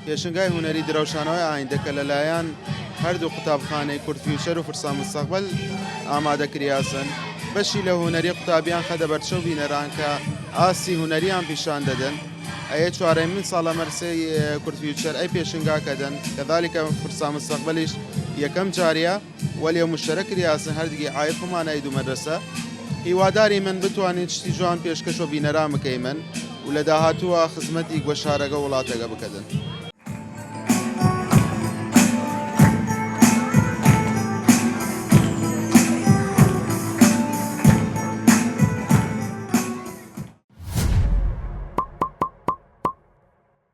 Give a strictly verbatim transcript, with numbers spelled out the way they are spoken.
پێشنگای هونەری دراوشانەوەی ئایندە کە لەلایەن هەردوو قوتابخانەی کورد فیوچەر و فرسان مستەقبەل ئامادە کریاسن، بەشی لە هونەری قوتابیان خەدە بەرچەو بینەران کە ئاستی هونەریان پیشان دەدن. ئەیە چوارەمین ساڵە مەرسەی کورد فیوچەر ئەی پێشنگا کەدن، کەذالکە فرسان مستەقبەلیش یەکەم جاریە. وەلیە مشتەرەک کریاسن هەردگی ئایەت خمانای دوو مەدرسە. هیواداریمن بتوانین چشتی جوان پێشکەش وە بینەران بکەیمن و لە داهاتووە خزمەتیگ وە شارەگە وڵاتەگە بکەدن.